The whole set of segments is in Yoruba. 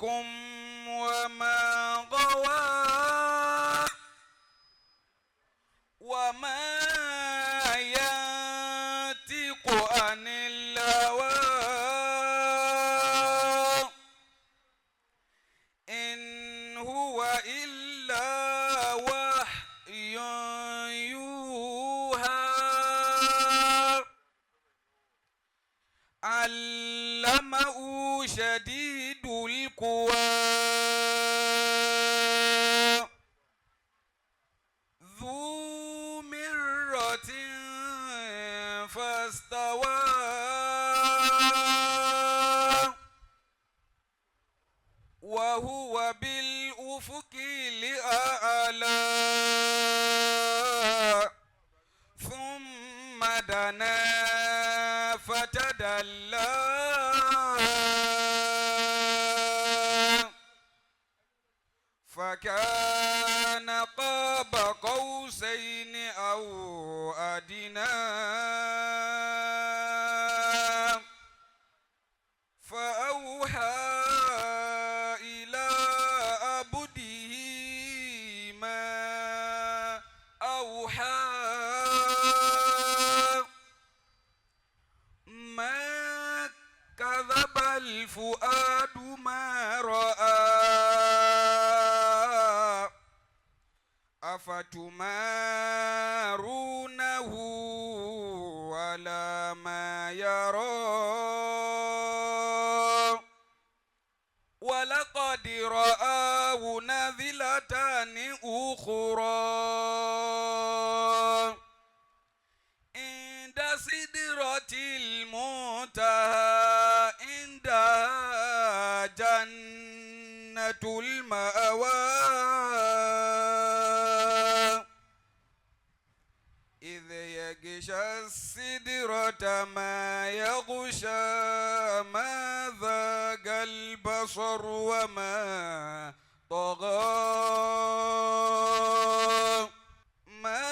صاحبكم وما غوى وما ينطق عن الهوى إن هو إلا وحي يوحى علمه شديد القوى ذو مرة فاستوى وهو بالأفق الأعلى ثم دنا فتدلى فكان قاب قوسين أو أدنى فأوحى إلى عبده ما أوحى ما كذب الفؤاد ما رأى أفتمارونه على ما يرى ولقد رآه نزلة أخرى عند سدرة المنتهى عندها جنة المأوى إذ يغشى السدرة ما يغشى ما ذاق البصر وما طغى ما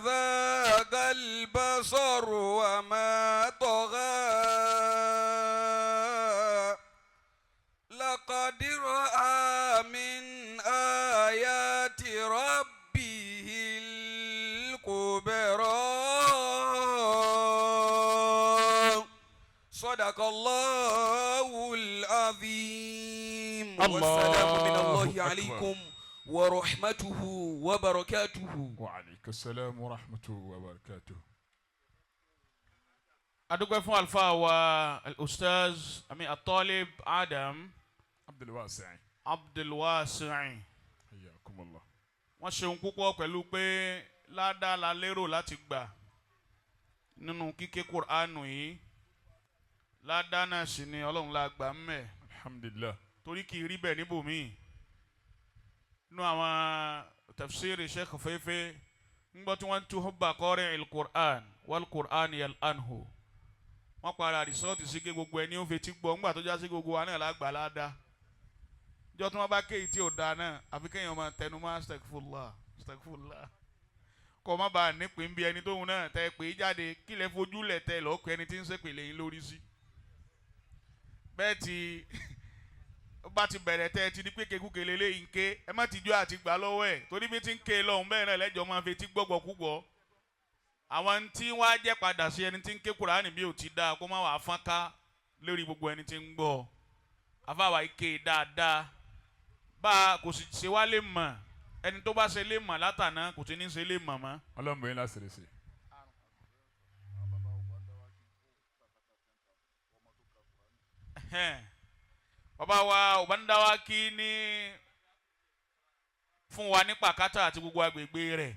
ذاق البصر وما طغى لقد رأى من آيات ربه الكبرى صدق الله العظيم. والسلام من الله الله أكبر. عليكم ورحمته وبركاته. وعليك السلام ورحمة وبركاته. Adúpẹ́ fún àlùfáà wa Al-Ustaz àmì At-Talib Adam عبد الواسع. Abdulwasi. حياكم الله. Wọ́n ṣeun púpọ̀ pẹ̀lú pé ládàá la lérò láti gbà nínú kíké Kùránù yìí. Ládàá náà sì ni Ọlọ́run la gbà ń mẹ̀ الحمد لله. Torí kì í rí bẹ́ẹ̀ níbòmíì. Nínú àwọn tafsiri Sheikh Fefe ń gbọ́ tí wọ́n ń tú hubba qari il-Qur'an wal-Qur'an yal'anhu, wọ́n para rìsọ́ọ̀tì sí ké gbogbo ẹni ó fetí gbọ́ ńgbà tó já sí gbogbo wa náà lágbà ládàá jọ tí wọ́n bá kéyìí tí ò dáa náà, àfi kéèyàn máa tẹnu mọ́ astagfirullah, astagfirullah, kọ́ má bàa nípìn bí ẹni tóun náà tẹ pé jáde kí lẹ fojú lẹ̀ tẹ lọ́ọ́ pé ẹni tí ń ṣèpè lẹ́yìn lórí sí bẹ́ẹ̀ tí ó bá ti bẹ̀rẹ̀ tẹ́ ẹ ti di pé kekúke lélẹ́yìn ké, ẹ má ti jó àti gbà lọ́wọ́ ẹ̀ torí bí ti ń ké lọ́hùn bẹ́ẹ̀ náà lẹ́jọ́ máa fi etí gbọ́gbọ́ kúgbọ́ àwọn tí wọ́n á jẹ́ padà sí ẹni tí ń ké Kùránì bí ò ti dáa kó má wàá fọ́n ká lórí gbogbo ẹni tí ń gbọ́ afáwa ike dáadáa bá a kò sì ṣe wá lè mọ̀ ẹni tó bá ṣe lè mọ̀ látàná kò tí ní ṣe lè mọ̀ mọ́. Ọlọ́run bẹ̀rẹ̀ láti rẹ̀ sí. Ẹhẹ́n. Bàbá wa Ọ̀bándàwákí ní fún wa ní pàkátà àti gbogbo agbègbè rẹ̀.